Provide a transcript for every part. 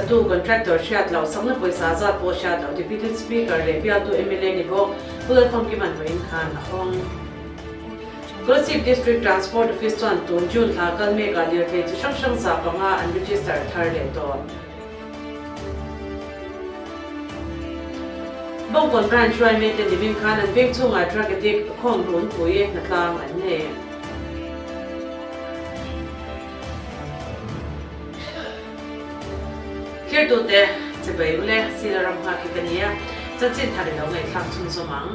satu contractor hriat loh sakna pawisa zat pawh hriat loh Deputy Speaker leh bialtu mla ni bawk Pu Lalfamkiman vawiin khan a hawng. Kolasib District Transport Office chuan tun June thla kal mekah lirthei chi hrang hrang 500 an register thar leh tawh. Bawngkawn Branch hruaimete nimin khan an veng chhungah drug addict khawm runpui hnatlang an nei. Thirtute, Chibai ule, Sila ram nghak hi ka nia, chanchin thar i lo ngaihthlak chhunzawm ang.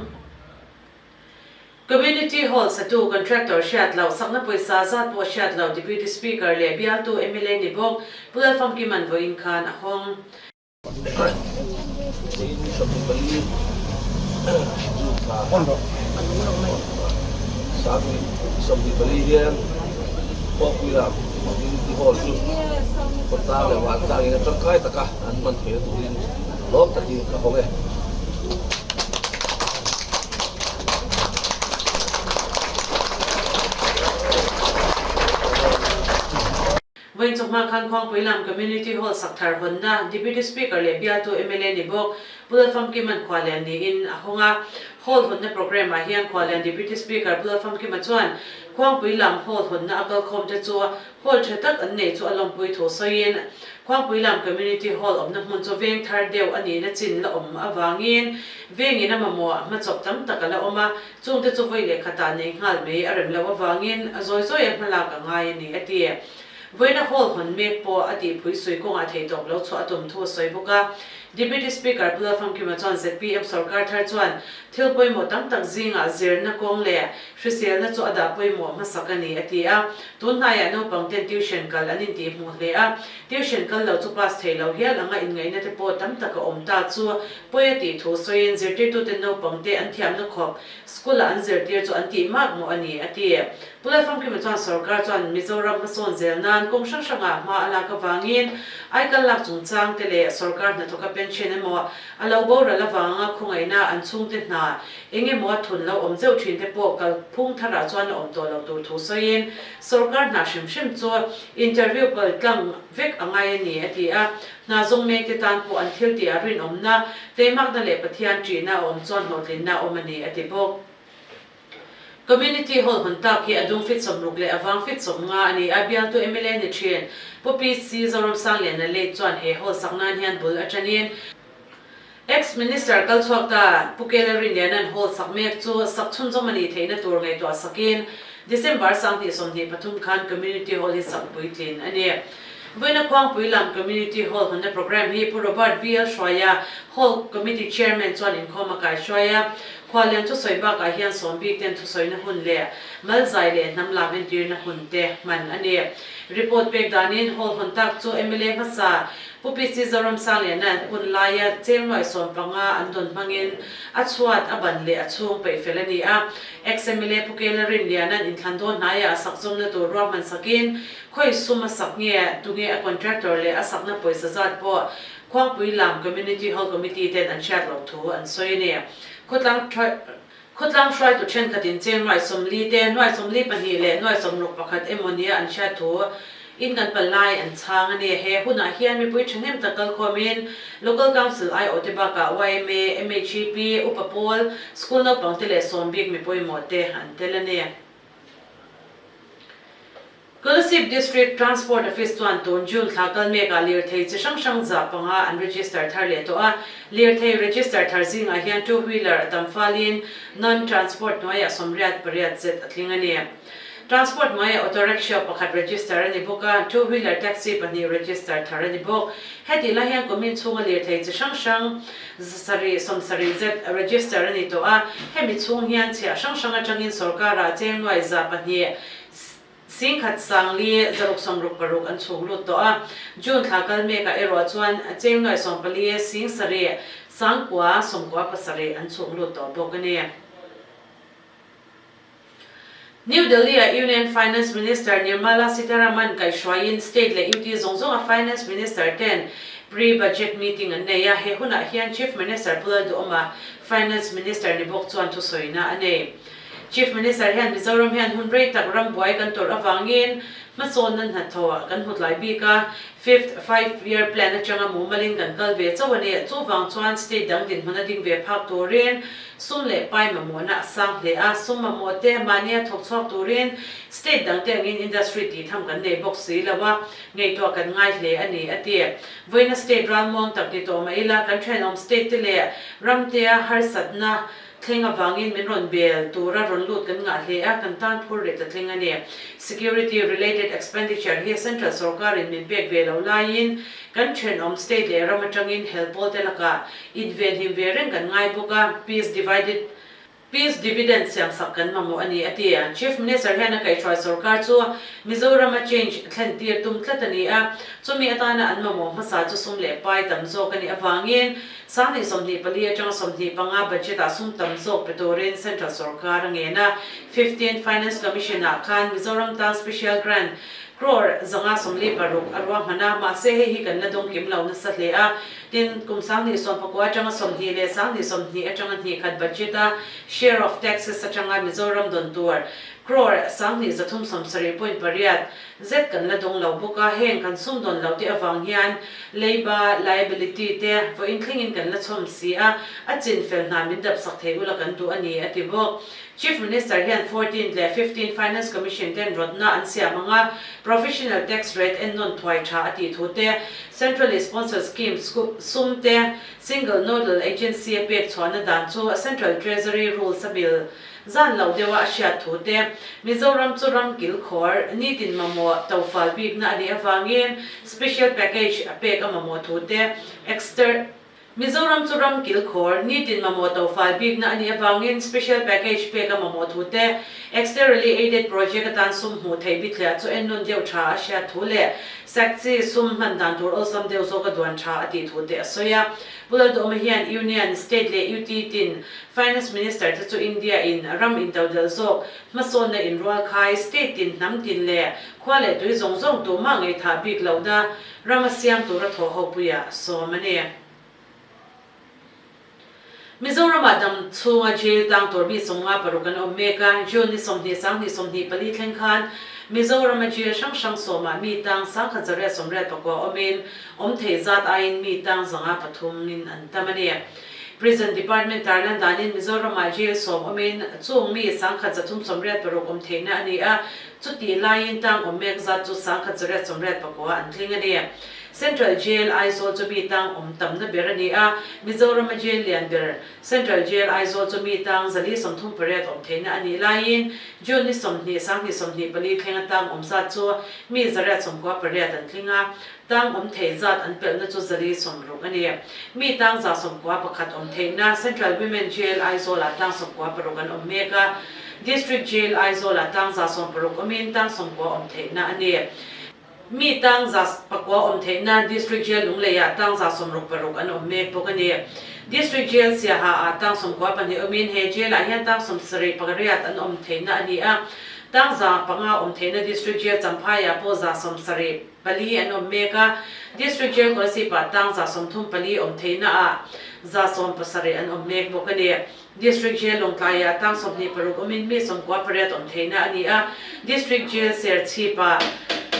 Community Hall satu contractor hriat loh, sakna pawisa zat pawh hriat loh Deputy Speaker leh bialtu mla ni bawk Pu Lalfamkiman vawiin khan a hawng. 24 hian Community Hall chu khawtlang leh vantlangin a tangkai taka an hman theihna turin lawm takin ka hawng e. Vawiin chawhma khan Khuangpui lam Community Hall sak thar hawnna Deputy Speaker leh bialtu mla ni bawk Pu Lalfamkima'n Khualian niin a hawng a. Hall hawnna programme ah hian Khualian Deputy Speaker Pu Lalfamkima chuan Khuangpui lam Hall hawnna a kalkhawmte chu Hall tha tak an nei chu a lawmpui thu sawiin, Khuangpui lam Community Hall awmna hmun chu veng thar deuh a nihna chin la awm avangin vengin a mamawh hmachawp tam tak a la awm a, chungte chu vawi leh khatah nei nghal mai a rem loh avangin a zawi zawi a hmalak a ngai a ni, a ti. Vawiina hall hawn mek pawh a tihpui sui kawngah theihtawp lo chhuah a tum thu a sawi bawk a. Deputy Speaker Pu Lalfamkima chuan zpm sorkar thar chuan thil pawimawh tam tak zingah zirna kawng leh hriselna chu a dah pawimawh hmasak a ni, a ti a. Tun hnaiah naupang ten tuition kal an intih hmuh hle a, tuition kal lo chu pass thei lo hial anga inngaihna te pawh tam tak a awm ta chu pawi a tih thu sawiin zirtirtuten naupang te an thiamna khawp school-ah an zirtir chu an tih mak mawh a ni, a ti. Pu Lalfamkima chuan sorkar chuan Mizoram hmasawn zel nan kawng hrang hrangah hma a lak avangin aikal lak chungchang te leh sorkar hnathawka pension emaw a lo boral avanga khawngaihna an chhungte hna eng emaw a thun lo awm zeuh thin te pawh kalphung tharah chuan a awm tawh lo tur thu sawiin sorkar hna hrim hrim chu interview pal tlang vek a ngai a ni a ti a. Hna zawng mek te tan pawh an thil tih a rinawmna, teimakna leh Pathian ṭihna a awm chuan hlawhtlinna a awm a ni a ti bawk. Community Hall hawn tak hi a dung fit 60 leh a vang fit 50 a ni a, bialtu mla ni thin Pu PC Zoramsangliana late chuan he hall sak nan hian bul atangin Ex-Minister kal chhuak ta Pu Kela Rinliana'n hall sak mek chu sak chhunzawm a nih theihna tur ngaihtuah sakin December 2023 khan Community Hall hi sak puitlin a ni. Vawiina Khuangpui lam Community Hall hawnna programme hi Pu Robert VL Hruaia, Hall Committee Chairman chuan inkhawm a kaihruai a. Khuallian thusawi bakah hian sawmbik ten thusawina hun leh malzai leh hnam lam entirna hun te hman a ni. Report pek danin hall hawn tak chu mla hmasa Pu PC Zoramsangliana'n hun laia cheng nuai 15 an dawn hmangin a chhuat a ban leh a chhung peih fel a ni a. Ex-mla Pu Kela Rinliana'n inthlan dawn hnaiah a sak zawmna tur ruahman sakin khawi sum a sak nge, tunge a contractor leh a sakna pawisa zat pawh Khuangpui lam Community Hall Committee ten an hriat loh thu an sawi a ni. Khawtlang Khawtlang hruaitu thenkhatin cheng nuai 40 te, nuai 42 leh nuai 61 emaw nia an hriat thu in kan pal lai an chhang a ni. He hunah hian mipui thahnem tak kalkhawmin Local Council aiawhte bakah yma, MHEP, Upa Pawl, School naupangte leh sawmbik mipawimawh te an tel a ni. Kolasib District Transport Office chuan tun June thla kal mekah lirthei chi hrang hrang 500 an register thar leh tawh a. Lirthei register thar zingah hian two wheeler a tam falin non-transport hnuaiah 88 zet a tling a ni. Transport hnuaiah auto rickshaw pakhat register a ni bawk a, two wheeler taxi pahnih register thar a ni bawk. Hetih lai hian kumin chhunga lirthei chi hrang hrang 7 70 zet register a ni tawh a, hemi chhung hian chhiah hrang hrang atangin sorkarah cheng nuai 200 Singkhat sangli zaruk 66 an chhung lut tawh a, June thla kal mekah erawh chuan cheng nuai 14 sing sarih sangkua 97 an chhung lut tawh bawk a ni. New Delhi-a Union Finance Minister Nirmala Sitharaman kaihhruaiin State leh UT zawng zawnga Finance Minister ten pre-budget meeting an nei a, he hunah hian Chief Minister Pu Lalduhawma Finance Minister ni bawk chuan thusawina a nei. Chief Minister hian Mizoram hian hun rei tak ram buai kan tawrh avangin. Hmasawnna hnathawh kan hmu tlai bik a, Fifth Five Year Plan atanga mumalin kan kal ve chauh a ni. Chuvang chuan state dang dinhmun a ding ve phak turin sum leh pai mamawhna a sang hle a, sum mamawh te mahnia thawk chhuak turin state dang te angin industry tih tham kan nei bawk si lo a, ngaihtuah kan ngai hle a ni, a ti. Vawiina state ralmuang tak ni tawh mah ila, kan thenawm state te leh ramtea harsatna Thleng avangin min rawn bel tura rawn lut kan ngah hle a, kan tan phur reh ta thleng a ni. Security related expenditure hi central sorkarin min pek ve loh laiin kan thenawm state leh ram atangin hel pawl te lakah invenhim ve reng kan ngai bawk a, peace divided peace dividend siamsak kan mamawh a ni, a ti. Chief Minister hian a kaihhruai sorkar chu Mizorama change thlen tir tum tlat a ni a, chumi atana an mamawh hmasa chu sum leh pai tam zawk a nih avangin 2024 atanga 25 budget ah sum tam zawk pe turin Central sorkar a ngen a, Fifteenth Finance Commission ah khan Mizoram tan Special Grant crore 546 a ruahman a, mahse hei hi kan la dawng kim lo nasa hle a, tin, kum 2019 atanga 20 leh 2020 atanga hnih khat budget a share of taxes atanga Mizoram dawn tur crore 2370.8 Zet kan la dawng lo bawk a, heng kan sumdawn lo te avang hian leiba, liability, te vawiin thlengin kan la chhawm si a, a chin fel hna min dap sak thei ula kan duh a ni, a ti bawk. Chief Minister hian Fourteenth leh Fifteenth Finance Commission ten rawtna an siam ang a, Provisional Tax Rate ennawn thuai tha a tih thu te, Centrally Sponsored Schemes sum te Single Nodal Agency a pek chhuahna dan chu Central Treasury Rules a mil Zan lo deuha a hriat thu te, Mizoram chu ram kilkhawr, nitin mamawh tofal bikna a nih avangin special package a pek a mamawh thu te, exter. Mizoram chu ram kilkhawr, nitin mamawh tofal bikna a nih avangin special package pek a mamawh thu te, exterally aided project atan sum hmuh theih bithliah chu ennawn deuh tha a hriat thu leh SACCI sum hman dan tur awlsam deuh zawk a duan tha a tih thu te a sawi a. Pu Lalduhawma hian Union, State leh UT tin Finance Minister te chu India in ram intodelh zawk hmasawnna inrual khai, state tin hnam tin leh khua leh tui zawng zawng tumah ngaihthah bik lohna rama siam tura thawh ho puiah sawm a ni. Mizoramah dam chhunga jail tang tur mi 56 an awm mek a, June ni 20 2024 thleng khan Mizorama jail hrang hrang sawmah mi tang 1189 awmin awm thei zat aiin mi tang 503 in an tam a ni. Prison Department tarlan danin Mizoramah jail sawm awmin chung mi 1386 awm theihna a ni a, chutih laiin tang awm mek zat chu 1189 an tling a ni. Central Jail Aizawl chu mi tang awm tamna ber a ni a, Mizorama jail lian ber Central Jail Aizawl chu mi tang 438 awm theihna a nih laiin June ni 20 2024 thlenga tang awm zat chu mi 198 an tling a, Tang awm thei zat an pelhna chu 160 a ni. Mi tang 91 awm theihna Central Women Jail Aizawl-ah tang 96 an awm mek a, District Jail Aizawl-ah tang 160 awmin tang 90 awm theihna a ni. Mi tang 9 awm theihna District Jail Lungleiah tang 66 an awm mek bawk a ni. District Jail Siaha-ah tang 92 awmin he jail-ah hian tang 78 an awm theihna a ni a, tang 5 awm theihna District Jail Champhaiah pawh 70. Pali an awm mek a, District Jail Kolasib-ah tang 34 awm theihna ah 17 an awm mek bawk a ni. District Jail Lawngtlai-ah tang 26 awmin mi 98 awm theihna a ni a, District Jail Serchhip-ah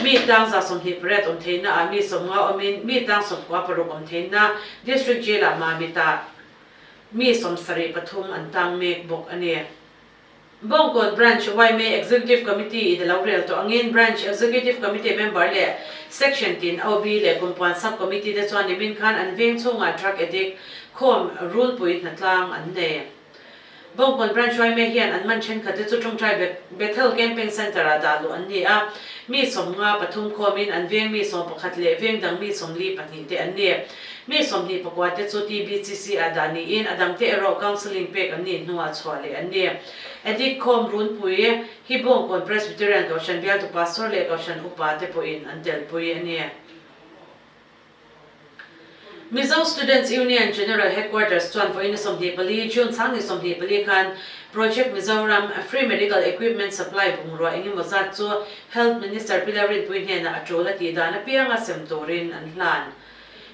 mi tang 28 awm theihna ah mi 50 awmin mi tang 96 awm theihna District Jail-ah Mamit-ah mi 73 an tang mek bawk a ni. Bawngkawn Branch yma Executive Committee in a lo rel tawh angin Branch Executive Committee member leh Section tin OB leh Kumpuan Sub Committee te chuan nimin khan an veng chhungah drug addict khawm runpui hnatlang an nei. Bawngkawn Branch yma hian an man thenkhat te chu Tawngtai Bethel Camping Centre ah dah luh an ni a, mi 53 khawmin an veng mi 11 leh veng dang mi 42 te an ni. Mi 24 te chu TBCC ah dah niin a dangte erawh counselling pek an nih hnuah chhuah leh an ni. Addict khawm runpui hi Bawngkawn Presbyterian Kohhran bialtu Pastor leh Kohhran Upa te pawhin an telpui a ni. Mizo Students Union General Headquarters chuan vawiin 24 June 24 khan Project Mizoram Free Medical Equipment Supply bungrua engemaw zat chu Health Minister Pi Lalrinpui hnenah a tul a tih dan apianga sem turin an hlan.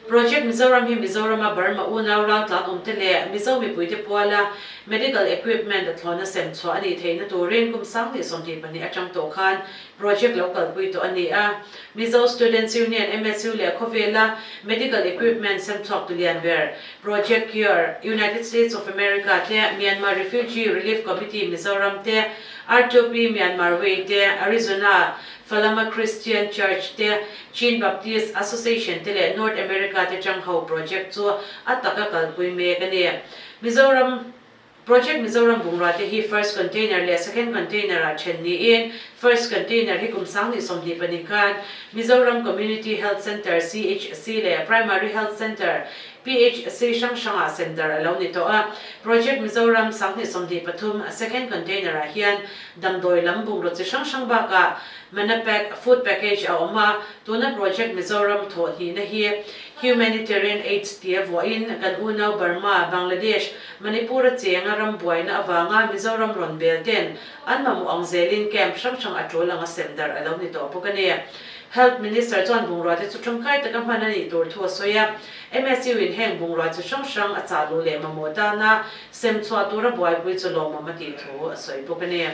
Project Mizoram hi Mizorama Burma unau raltlan awmte leh Mizo mipuite puala medical equipment a thlawna sem chhuah a nih theihna turin kum 2022 atang tawh khan project lo kalpui tawh a ni a. Mizo Students Union, MSU, leh khawvela medical equipment sem chhuak tu lian ber Project Cure, United States of America te, Myanmar Refugee Relief Committee Mizoram te, R2P Myanmar Way te, Arizona Falama Christian Church te, Chin Baptist Association te leh North America te chang ho project chu a taka kalpui mek a ni. Mizoram Project Mizoram bungrua te hi First Container leh Second Container ah then niin First Container hi kum 2022 khan Mizoram Community Health Centre, CHC, leh Primary Health Centre, PHC, hrang hrangah sem darh a lo ni tawh a. Project Mizoram 2023 Second Container ah hian damdawi lam bungraw chi hrang hrang bakah Manapack food package a awm a, tuna Project Mizoram thawh hnihna hi Humanitarian Aids tia vuahin kan unau Burma, Bangladesh, Manipur-a chenga ram buaina avanga Mizoram rawn bel ten an mamawh ang zelin camp hrang hrang a tul anga sem darh a lo ni tawh bawk a ni. Health Minister chuan bungrua te chu tangkai taka hman a nih tur thu a sawi a, MSU in heng bungrua chi hrang hrang a chah luh leh mamawh tana sem chhuah tura buaipui chu lawmawm a tih thu a sawi bawk a ni.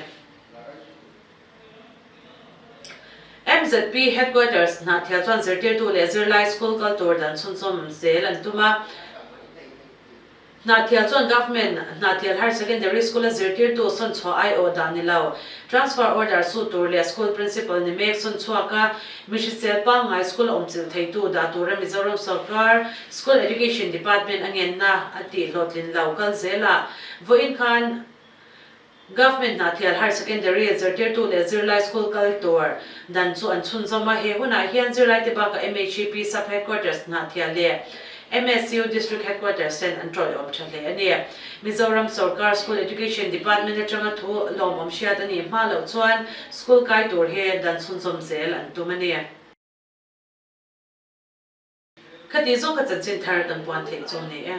MZP Headquarters Hnahthial chuan zirtirtu leh zirlai school kal tur dan chhunzawm zel an tum a. Hnahthial chuan Government Hnahthial Higher Secondary School-a zirtirtu sawn chhuah aiawh dah ni lo, transfer order su tur leh school principal ni mek sawn chhuak a, mi hrisel pangngai school awm chilh theitu dah tura Mizoram sawrkar School Education Department a ngenna a tih hlawhtlin lo kal zelah vawiin khan Government Hnahthial Higher Secondary a zirtirtu leh zirlai school kal tur dan chu an chhunzawm a, he hunah hian zirlaite bakah MHEP Sub Headquarters Hnahthial leh MSU District Headquarters ten an tawiawm tha hle a ni. Mizoram Sawrkar School Education Department atanga thu lawmawm hriat a nih hma loh chuan school kai tur hi dan chhunzawm zel an tum a ni. Khati zawk a chanchin thar kan puan theih chu a ni e.